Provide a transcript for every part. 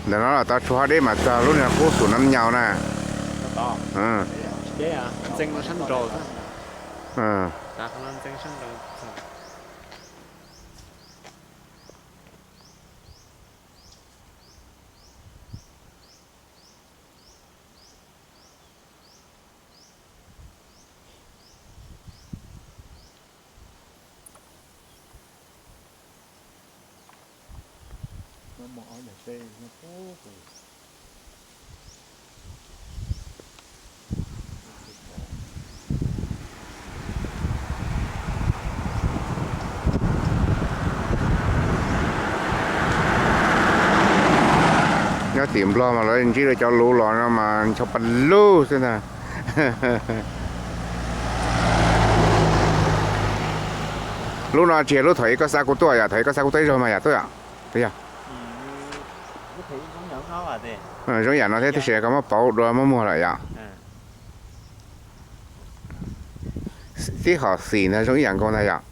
Ntawm no los tau tshuav hov deb mas txog lub niag qub Xus Nam Nyaus na. Nyob tim Nplog mas lawv ntsib lawv cov lus los no mas ncho pa lug xwb ntag. Lub no tsis yog lub thaum ub koj xa kuv tuaj yom, thaum ub koj xa kuv tuaj ib zaug mas yom, tuaj yom, puas yog? Zoo yam no thiab tab sis koj muab pauv dua muab muag lawm yom. Tib hom xim ntag zoo ib yam nkaus ntag yom.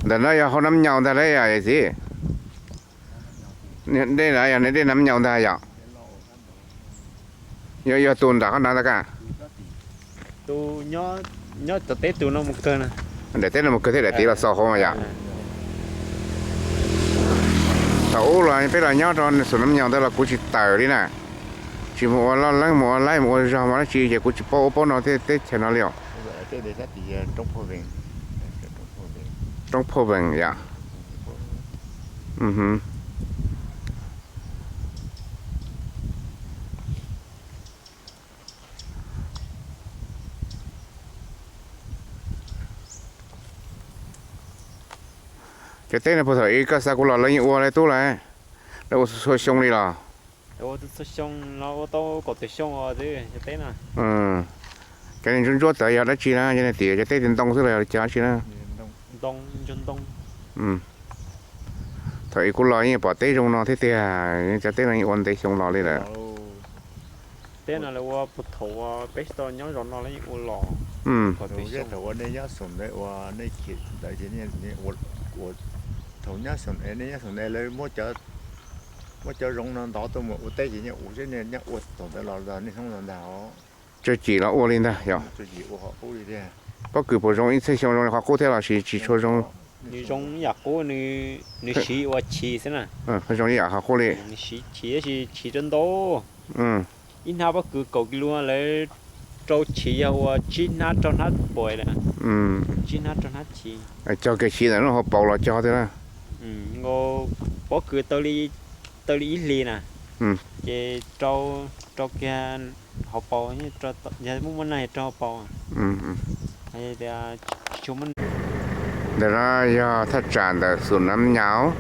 Ntawm no yog hauv Nam Nyaus ntag lauj yom txiv? Dej no yog dej Nam Nyaus ntag yom? Yog tus nram qab nrad ntag ka? Daim teb no mus kawg thiab daim tid los xaus hauv mas yom. Thaum ub los peb los nyob rau Xus Nam Nyaus ntawd los kuv tsis tawm li na. Tsis mus ua loj leeb mus ua laib mus ua zog mus dab tsi ces kuv tsis paub ub paub no teb chaws no li os. Roob Phaj Vees yom. Cov teb no puag thaum ub koj xa kuv los lawv yeej ua li tub lawm, lawv ua txhua xyoo li los? Ua txhua xyoo no ua tau kaum tawm xyoo cov teb no. Cov niag ntsuab ntsuab ntawd yog dab tsi na, cov niag tim cov teb ntoo xwb los yog cov dab tsi na? Thaum ub kuv los yeej pom teb zoo no thiab tiag, cov teb no yeej ua ntev xyoo los li lawm. Teb no lawv ua puag thaum peb tsis tau nyob zos no lawv yeej ua los. Thaum ua nej nyob Xus ntawd ua nej chim ntawd ces thaum nyob Xus, nej nyob Xus ntawd lawv muab cov zoo no ntov tuaj mus ua teb ces nyob ua thaum ntawd los nej hnub no ntag os. Tsawg chim los ua li ntag yog? Pob kws puas zoo ib txhiab xyoo zoo li qhov qub thiab los sis tsis tshua zoo? Nws zoo ib yam qub, nws siv ua chim xwb na. Zoo ib yam qhov qub li. Nws siv chim tab sis chim rau ntau. Ib hnab pob kws kaum kis lus lawv rau chim yog ua tsib hnab rau hnab puas lawm. Tsib hnab rau hnab chim. Cog kiag chim ntawm lub hauv paus los cog thiab na. Pob kws tau li ib hlis na, ces rau kiag hauv paus, yog muaj muaj nag rau hauv paus. Ntawm no yog thaj tsam ntawm Xus Nam Nyaus,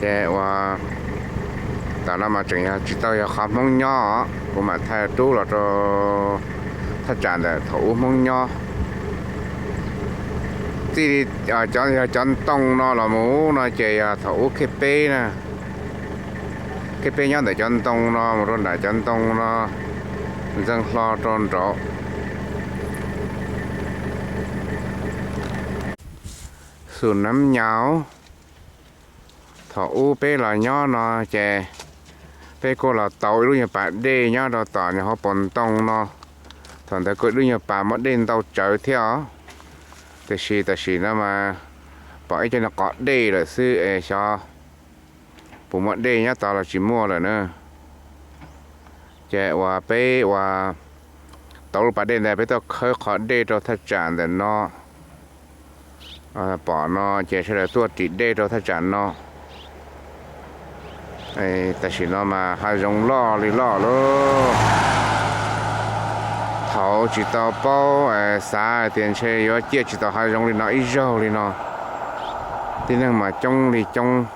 ces ua tom no mas tseem yog tsis tau yog qhov Hmoob nyob os, kuv mam thaij rub los rau thaj tsam ntawm thaum ub Hmoob nyob. Txij li yog cov ntoo no los mus no ces yog thaum ub khej peb na. Khej peb nyob ntawm cov ntoo no mus rau nram cov ntoo no, ntxeev hlo rau nraud. Xus Nam Nyaus, thaum ub peb los nyob no ces peb kuj los tau ib lub nyuag pas dej nyob rau tom nyuag hauv paus ntoo no. Thaum ntawd kuj ib lub nyuag pas muaj dej ntau tsawv thiab os. Tiam sis tam sim no mas pom ib co nyuag qos dej lawm xwb es xyov puas muaj dej nyob tod los tsis muaj lawm na. Ces uas peb uas tau lub pas dej ntawd peb tuaj khawb qhov dej rau thaj tsam ntawm no. Pom no ces sawv daws tuaj ris dej rau thaj tsam no. Tam sim no mas hav zoov loj li loj lauj. Thaum tsis tau paub xav tias ntshe yuav ciaj tsis tau hav zoov li no ib zaug li no. Tib neeg mas coob li coob,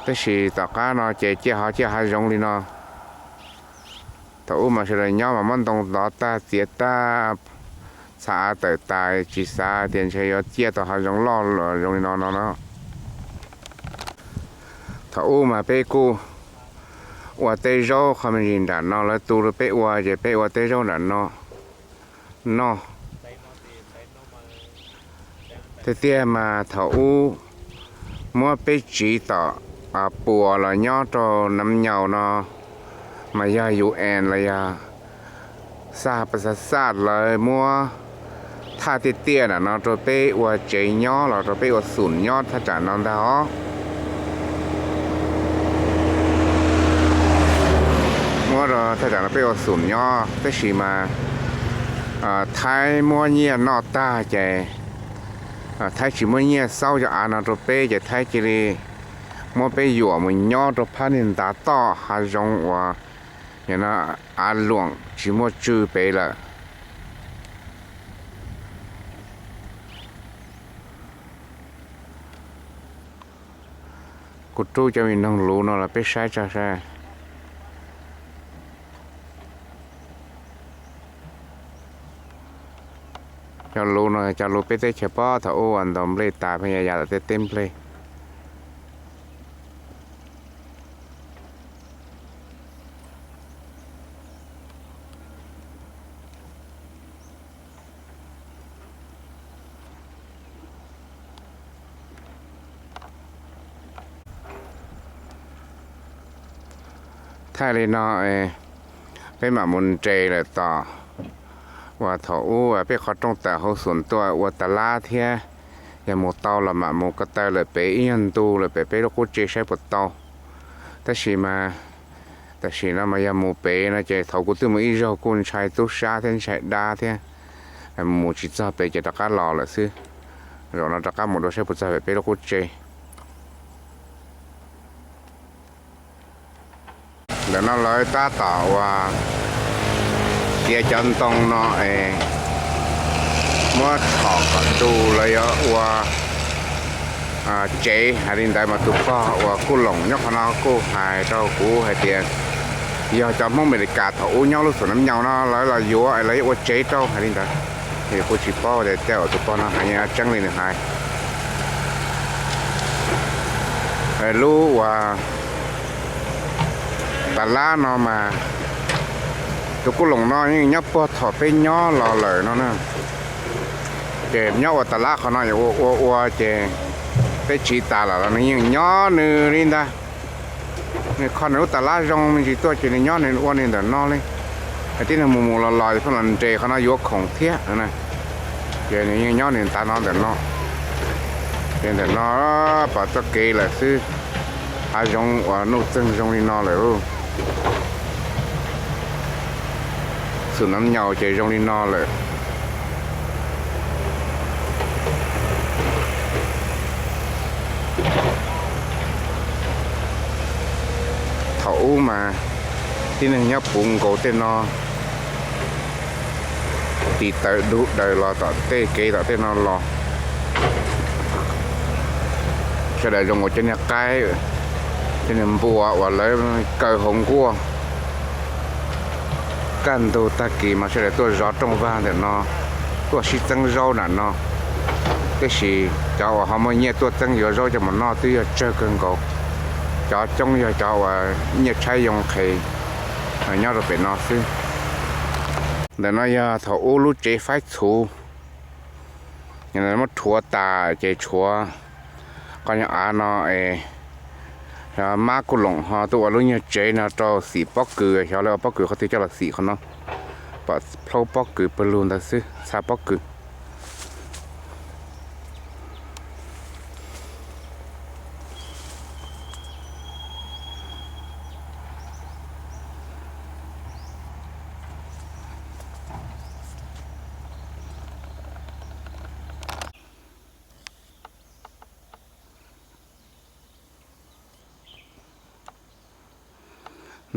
tab sis tom qab no ces ciaj ho ciaj hav zoov li no. Thaum ub mas sawv daws nyob mas muab ntoo ntov tag txiav tag, txha av tawm tas, tsis xav tias ntshe yuav ciaj tau hav zoov loj zoo li no no no. Thaum ub mas peb kuj ua tej zaub qho me ntsis nram no, lawv tu rau peb ua ces peb ua tej zaub nram no noj. Tiag tiag mas thaum ub Muab peb tsiv tom puas los nyob rau Nam Nyaus no mas yog UN los yog xaj pas xaj xaj lawv muab thaj tiaj tiaj nram no rau peb ua tsev nyob los rau peb ua xum nyob thaj tsam no ntag os. Muab rau thaj tsam no peb ua xum nyob tab sis mas Thaib muab nyiaj noj tag ces Thaib tsis muab nyiaj xauj cov av no rau peb ces Thaib cia li muab peb yuam mus nyob rau phab niag ntav toj hav zoov uas av luam tsis muaj tswv pem lawm. Kuv rub cov me noog luv no los peb saib tso saib. Cov luv no cov luv peb teb chaws pob thaum ub uas ntaus nplej tas pheej ya ya tom tej teb nplej. Thaij li no peb mam mus nres lawm tom uas thaum ub peb qhov rooj tawm hauv xum tuaj ua tas lab thiab. Yog mus tau los mam mus ko taw lawm pem ib nyuag ntu lawm pem peb lub qub tse saib puas tau. Tab sis mas tam sim no mas yog mus pem no ces thaum kuv twb mus ib zaug kuj ntshai tub sab thiab ntshai dab thiab. Mus tsis txog pem ces rov qab los lawm xwb. Zaum no rov qab mus dua saib puas txog pem peb lub qub tse. Ntawm no lawv tab tom uas tiav cov ntoo no es muab txhom kom du lawv yuav ua tsev hais li ntawd mas tus pog uas Kuj Loom nyob qhov no kuj hais rau kuv hais tias yog cov Hmoob Amelikas thaum ub nyob lub xum Nam Nyaus no lawv los yuav es lawv yuav ua tsev rau hais li ntawd. Kuv tsis paub tias tej zaum tus pog no hais tseeb li nws hais. Lub uas tas lab no mas tus Kuj Loom no yeej nyob puag thaum peb nyob los lawm no na. Ces nyob ua tas lab qhov no ua ua ua ces peb tsiv tas lawm los nws yeej nyob nws li ntag. Nws kho nws lub tas lab zoo me ntsis tuaj ces nws nyob nws ua nws ntawm no li. Tib neeg mus mus los los pheej los nres qhov no yuav khoom thiab. Ces nws yeej nyob nws tav no ntawm no. Ces ntawm no pom txoj kev lawm xwb. Hav zoov uas nuj txeeg zoo li no lawm. Xum Nam Nyaus ces zoo li no lawm. Thaum ub mas tib neeg nyob puv nkaus tej no, tis taws dug daws los tom tej kev tom tej no los. Sawv daws zoo nkaus cov niag qaib, cov niag npua uas lawv kaw hauv nkuaj. Kaj ntug tag kis mas sawv daws tuaj zov rooj vag ntawm no, tuaj sib txeeb zaub nram no. Tiam sis cov uas ho muaj nyiaj tuaj txeeb yuav zaub coj mus noj twb yog tsawg kawg nkaus. Cov coob yog cov uas nyiaj tshaib yoo qhes nyob rau pem no xwb. Ntawm no yog thaum ub lub tsev faib txhuv, muab rhuav tas ces tshuav qhov nyuag av no es mab Kuj Loom ho tuaj ua lub nyuag tsev no rau xim pob kws, xyov lawv ua pob kws qhov twg coj los xim qhov no. Pom plhaub pob kws pawg lug ntawd xwb, txha pob kws.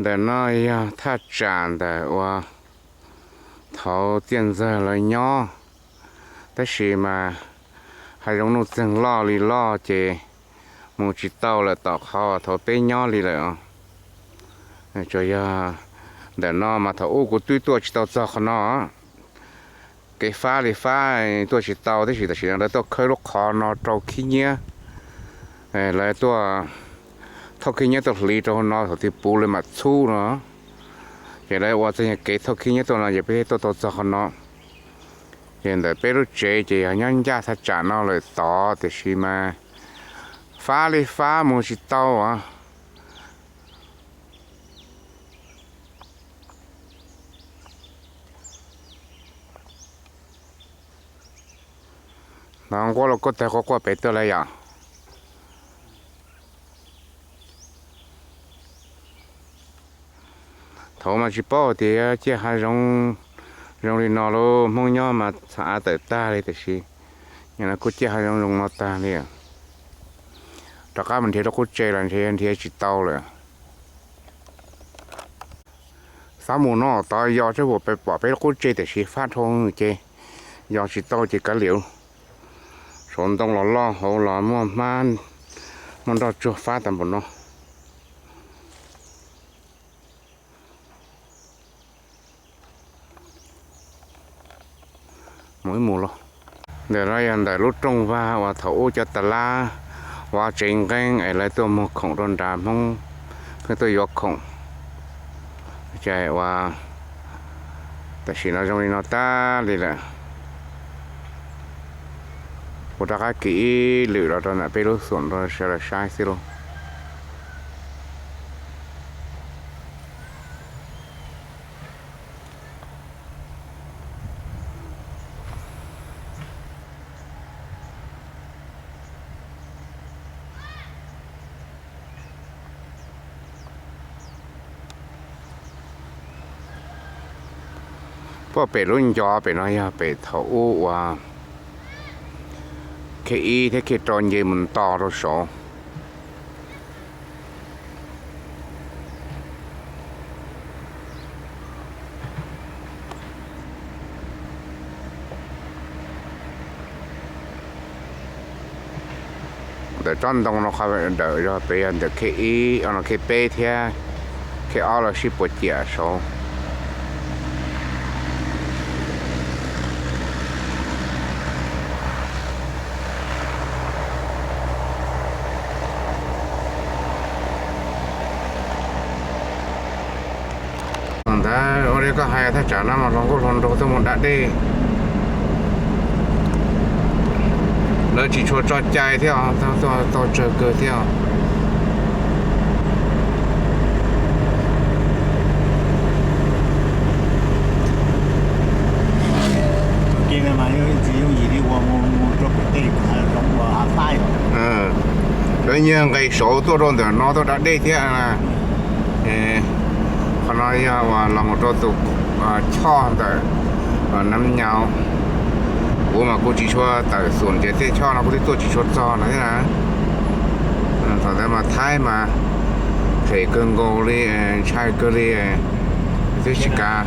Ntawm no yog thaj tsam ntawm uas thaum Txiaj Ntxawg lawv nyob, tab sis mas hav zoov nuj txeeg loj li loj ces mus tsis tau lawm tom qhov thaum peb nyob li lawm. Tsuas yog ntawm no mas thaum ub kuv twb tuaj tsis tau txog qhov no. Kev fab li fab tuaj tsis tau, tab sis tam sim no lawv tuaj khawb lub qhov no rau khib nyiab. Lawv tuaj thauj khib nyiab tuaj hliv rau hauv no thaum twg puv lawv mam txhub no. Ces lawv ua txog yog kev thauj khib nyiab tuaj no ces peb thiaj tuaj tau txog qhov no. Ces ntawm peb lub tsev ces yog nyob ncaj thaj tsam no lawm tod, tiam sis mas Fab li fab mus tsis tau as. Hnov nquab los kuj tag quaj quaj pem tuaj lawm yom. Thaum mas tsis paub tias ciaj hav zoov zoo li no lauj, Hmoob nyob mas txha av tawm tag li tiam sis nim no kuj ciaj hav zoov zoo no tag li. Rov qab mus nrhiav lub qub tse los nrhiav nrhiav tsis tau lawm. Xav mus no tod yos tsab vuas pom peb lub qub tse tiam sis fab dhau ces yos tsis tau ces kav liam. Saum ntoo los loj hauv los muaj hmab muaj nroj tsuag fab tag npaum no. Mus ib mus los. Ntawm no yog ntawm lub rooj vag uas thaum ub cov tas lab vov tsev nqeeb es lawv tuaj muag khoom rau nrad, Hmoob pheej tuaj yuav khoom. Ces uas tam sim no zoo li no tag li lawm. Kuv rov qab kis ib lwm los rau ntawm peb lub xum rau sawv daws saib xwb lauj. Puag pem lub ncov pem no yog pem thaum ub uas khej ib thiab khej rau nce mus nto rau saud. Ntawm tsob ntoo no qhov dawm yog pem yog ntawm khej ib, khej peb thiab khej ob los sib puas ciam saud. Ntawd ua li koj hais thaj tsam no mas hluas nkauj hluas nraug tuaj mus da dej, lawv tsis tshua tso cai thiab os, tau tsawg kawg thiab os. Lawv nyiag nqes saud tuaj rau ntawm no tuaj da dej thiab. Qhov no yog uas los mus rau tus choj ntawm Nab Nyau. Kuv mas kuv tsis tshua tawm xum ces tej choj no kuv twb tuaj tsis tshua txog no thiab na. Thaum ntawd mas Thaib mas phem kawg nkaus li, ntshai kawg li, twb tsis kav.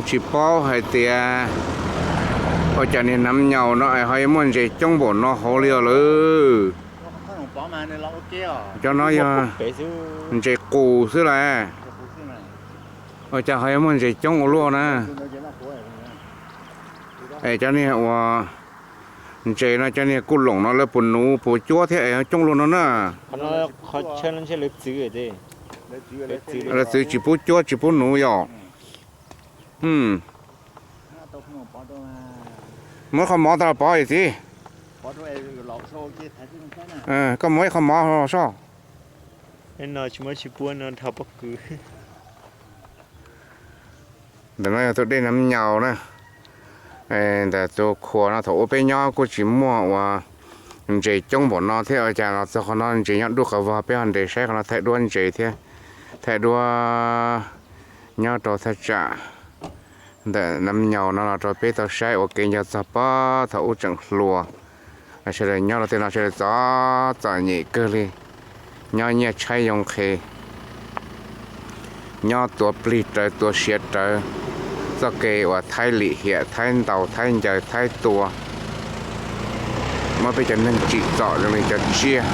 Tsis paub hais tias ua cas niag Nab Nyau no es ho yuav muaj ntses coob npaum no hauv li os lawm. Cov no yog ntses qus xwb las. Ua cas ho yuav muaj ntses coob ua luaj na? Es cov niag uas ntses no cov niag kuj loom no lawv puas nuv puas cuab thiab es coob luaj no na? Lawv txwv tsis pub cuab tsis pub nuv yom. Muab qhov mov tau los pov txiv. Koj muab ib qho mov los soj. Ntawm no yog tus dej Nab Nyau na. Ntawm tus khuas no thaum ub peb nyob kuj tsis muaj uas ntses coob npaum no thiab, ua cas los txog qhov no ntses nyob dub qhov vog, peb ho nres saib qhov no thaij duab ntses thiab, thaij duab nyob rau thaj tsam ntawm Nab Nyau no los rau peb tau saib ua kev nco txog pob thaum ub tseem hluas. Sawv daws nyob rau tej no sawv daws txom txom nyem kawg li, nyob nyiaj tshaib yoo qhe, nyob tuav plig rawv tuav siav rawv, txoj kev uas Thaib lim hiam, Thaib ntaus, Thaib ncaws, Thaib tua, muab peb cov neeg tsim txom zoo li cov tsiaj.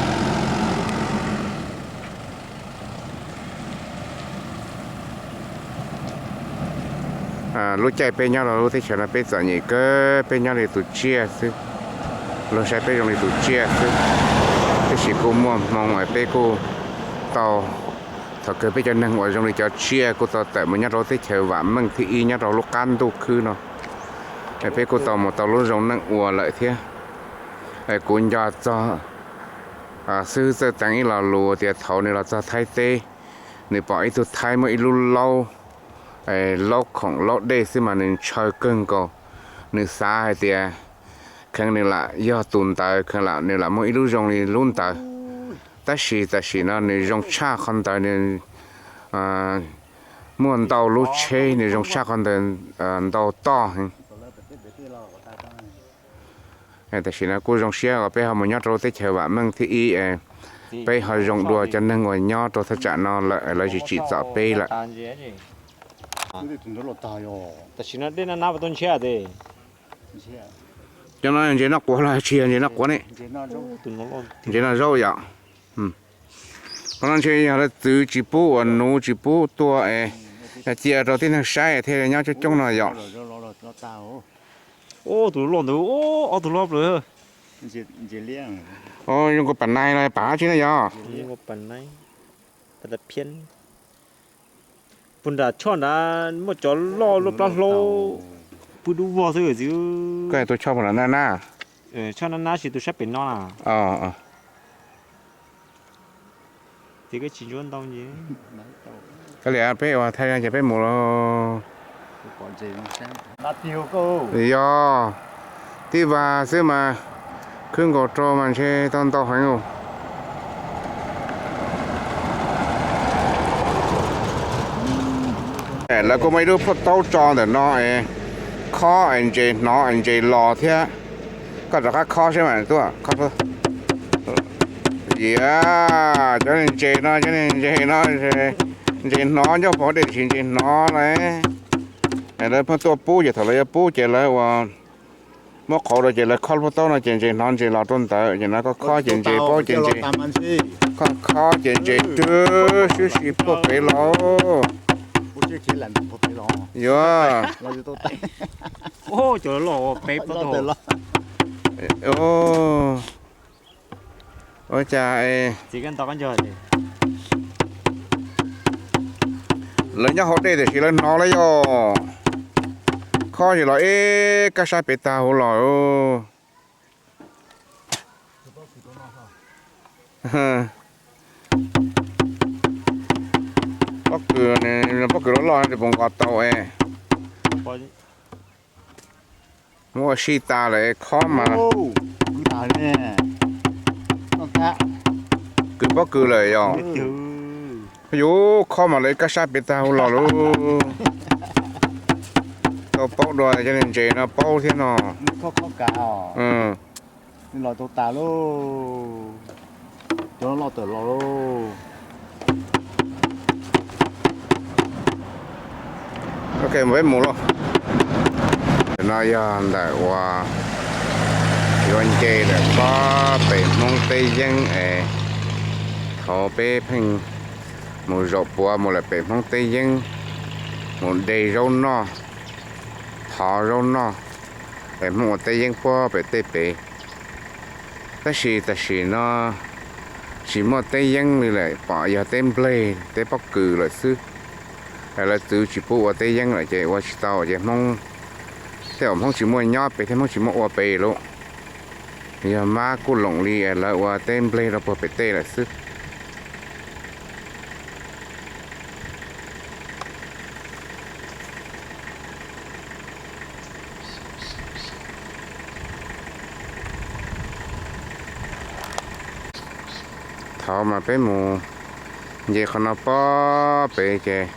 Lub caij peb nyob rau lub teb chaws no peb txom nyem kawg, peb nyob li tus tsiaj xwb, luag saib peb zoo li tus tsiaj xwb. Tab sis kuj muaj hmoo es peb kuj tau Thaum kawg peb cov neeg uas zoo li cov tsiaj kuj tau tawm mus nyob rau teb chaws vam meej thib ib nyob rau lub qab ntuj khwb no, peb kuj tau mus tau lub zoo neej ua lawm thiab. Kuv nco txog xib hwb Txawj Teev ib lo lus tias thaum nws los txog Thaib teb, nws pom ib tug Thaib muaj ib lub laub, laub khoom laub dej xwb mas nws ntshaw kawg nkaus. Nws xav hais tias kheev nws lam yog tus ntawd, kheev lam nws lam muaj ib lub zoo li lub ntawd. Tab sis tam sim no nws zoo tshaj qhov ntawd, nws muaj ntau lub tsheb, nws zoo tshaj qhov ntawd ntau toj heev. Tam sim no kuj zoo siab uas peb ho mus nyob rau lub teb chaws vam meej thib ib, peb ho zoo dua cov neeg uas nyob rau thaj tsam no lawm, lawv tsis tsim txom peb lawm. Cov no ntses noj quav los tsis yog ntses noj quav ne? Ntses noj zaub yom. Qhov no ntshe yog lawv txwv tsis pub uas nuv tsis pub tua es cia rau tib neeg saib thiaj nyob coob coob no yom. Tus loj ntawd, ob tug loj plaws. Zoo nkaus pas nais los pas dab tsi na yom? Puag nram choj nrad muaj cov loj luaj plab hlaub, pw dub vog xwb txiv. Koj tus choj puag nram na na. Choj na na tsis tus sab pem no na. Txiv koj tsis ntsuab ntau. Kav liam peb ua thaij ces peb mus. Yog tib vas xwb mas khwb nkaus rau mas ntshe tau ntau heev. Lawv kuj muaj ib lub phuaj taub tso ntawm no es khob es ntses hnov es ntses los thiab. Koj rov qab khob seb mas tuaj. Cov ntses no, cov ntses no, ntses hnov ncauj pov dej tsis ntses hnov na. Lawv pheej tuaj pub ces thaum lawv yuav pub ces lawv ua muab qhauv rau ces lawv khob lub phuaj taub no ces ntses hnov ntses los rau ntawd ces no koj khob ces ntses paub ces ntses, koj khob ces ntses twb sib sib puag pem los. Yuav ua cas lawv nyob hauv dej tiam sis lawv hnov lawm yog khob ces los ib kab sab pem tag huv los. Pob kws, pob kws loj loj no puas nqos tau es. Muab ua sij tas lawm khob mas. Kws pob kws lawm yog. Yuav khob mas lawv ib kab sab pem tag huv los lauj. Tau paub dua cov ntses no paub thiab no. Los tau tas lauj. Cov loj tawm los lauj. Ok, peb mus lauj. Tam no yog ntawm uas yuav nce lawm pob pem Hmoob teb yeeb es thaum peb pheej mus zaum puav mus lawm pem Hmoob teb yeeb, mus de zaub noj, thov zaub noj, es Hmoob ua teb yeeb puag pem tej pem. Tab sis tam sim no tsis muaj teb yeeb li lawm, pom yog teb npleg teb pob kws lawm xwb. Lawv txwv tsis pub ua teb yeeb lawm ces ua tsis tau ces Hmoob, tej zaum Hmoob tsis muaj nyob pem thiab Hmoob tsis muaj ua pem lauj. Yog mab kuj loom li lawv ua teb npleg rau puag pem tej lawm xwb. Thaum mas peb mus nce qhov no pob pem ces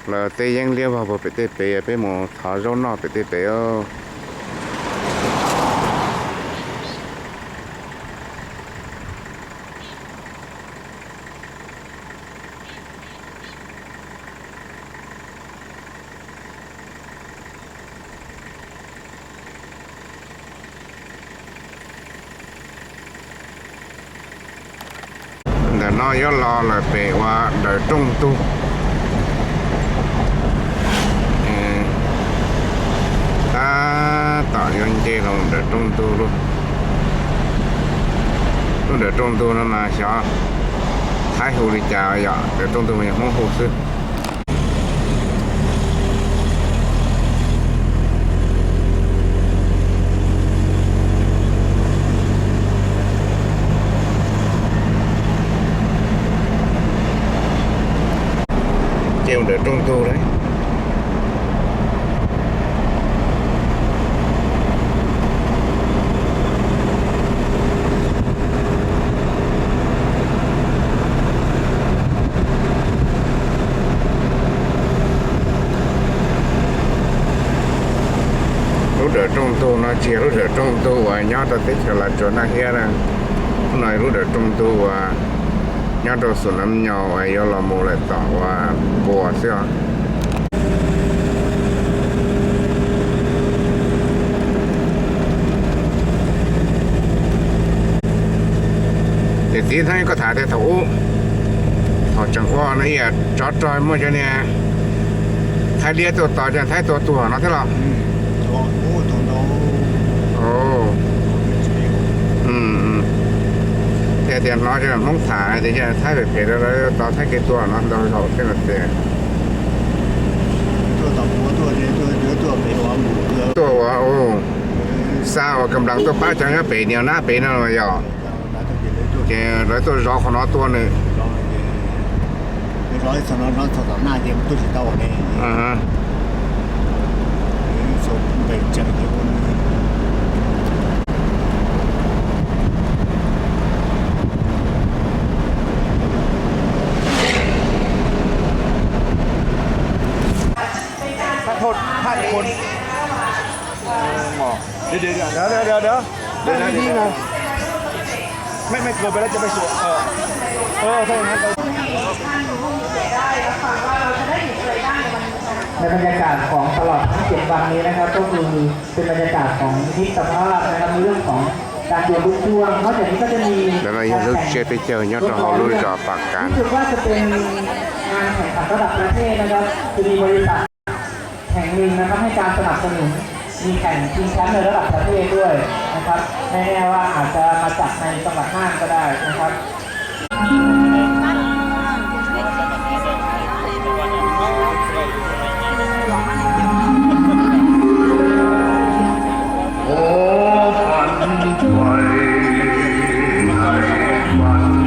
lawv teb yeeb liab vog puag pem tej pem, peb mus thov zaub noj pem tej pem. Ntawm no yuav los lawm pem uas Dawm Rooj Ntug. Tab tom yuav nce los Dawm Rooj Ntug lauj. Lub Dawm Rooj Ntug no mas xyov Thaib hu li cas yog Dawm Rooj Ntug mas yog Hmoob hu xwb. Ces ua Dawm Rooj Ntug lawm. Lub Dawm Rooj Ntug no tsis yog lub Dawm Rooj Ntug uas nyob rau teb chaws Los Tsuas Naj Hiab na. Lub no lub Dawm Rooj Ntug uas nyob rau Xus Nam Nyo uas yuav los mus lawm tom uas Npuas xwb os. Ces txiv, koj tham tias thaum ub, thaum tseem ua no ib yam tsov rog muaj cov niag Thaib liab tuaj tos, cov Thaib tua tuag no thiab los? Thiaj tias hnov cov Hmoob tham tias cov Thaib phem phem lawv tos Thaib kev tua no ntau zaus thiab no tias. Tuaj ua xa uas kam nplas tuaj pab cov nyob pem niag nab pem no los yog? Ces lawv tuaj zov qhov no tua nws. Dio, dio, dio, dio. Dio, dio, dio. Dio, dio, dio. ไม่ ไม่เกินไปแล้วจะไปสวน เออ เออ ถ้าอย่างนั้นไป ในบรรยากาศของตลอดทั้งเจ็ดวันนี้นะครับ ก็คือเป็นบรรยากาศของมิตรภาพนะครับ ในเรื่องของการโยนลูกพ่วง นอกจากนี้ก็จะมี Ntawm no yog lub tsiab peb caug nyob rau hauv lub zos Pas Kas. รู้สึกว่าจะเป็นงานแข่งขันระดับประเทศนะครับ จะมีบริษัท แห่งหนึ่งนะครับให้การสนับสนุน มีแข่งชิงแชมป์ในระดับประเทศด้วยนะครับ ไม่แน่ว่าอาจจะมาจัดในจังหวัดน่านก็ได้นะครับ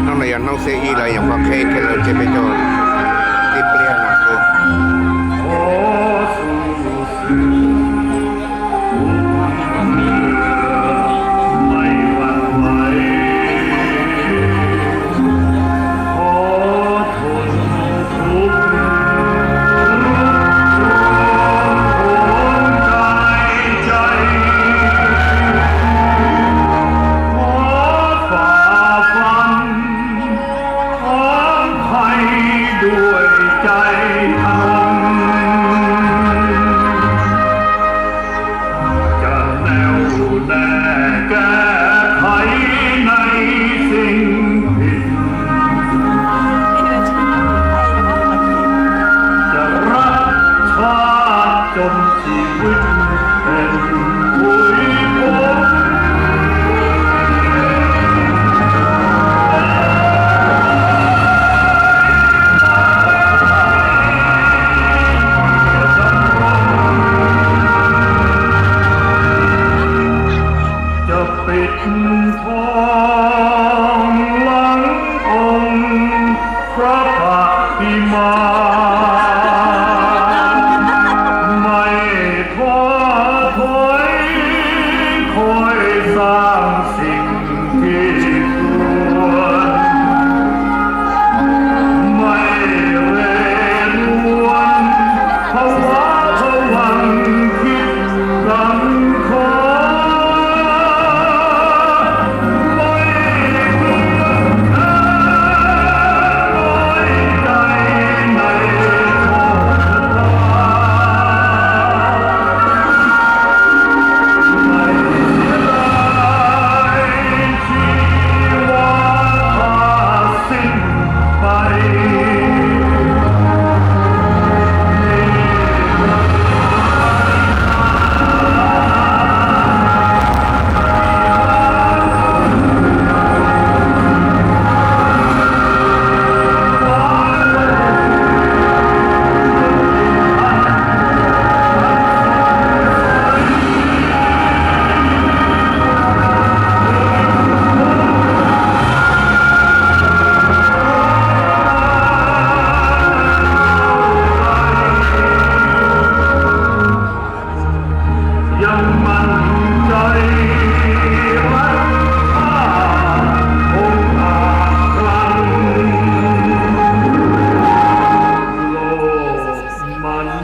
Hnub no yog hnub xiab ib lawv yeej pom qheb kiag lub tsiab peb caug tib pliag no xwb.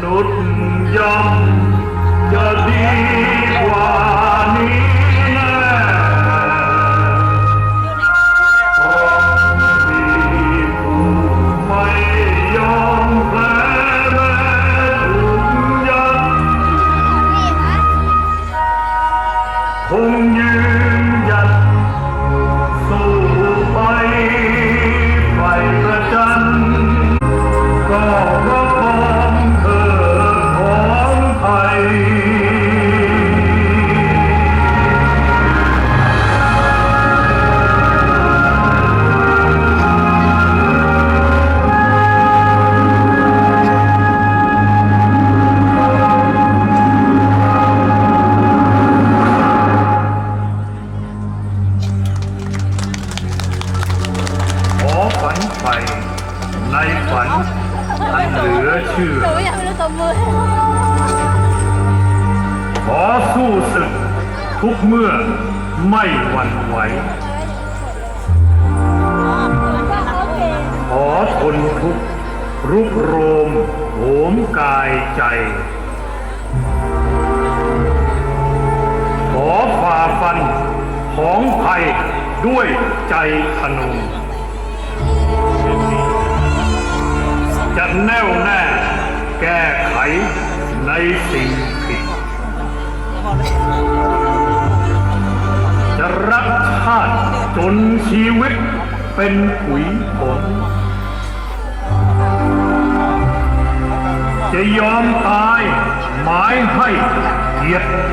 Sut yog yog di qua ni ne, vì phù mây yom hle me sut yom. Không như dạch sụp bay phải ra chân, có có con thờ con thầy. Có phản phệ, nay phản thành lửa chưa. Có xu sừng, khúc mưa mây hoành hoảy. Có thôn khúc, rút rôm, hổm cài chày. Có phà phanh, hỏng thầy, đuôi chạy thà nùng. Chặt neo nè, kẻ khải, nay sinh thịt. จะรักชาติจนชีวิตเป็นปุ๋ยผง จะยอมตายหมายให้เกียรติด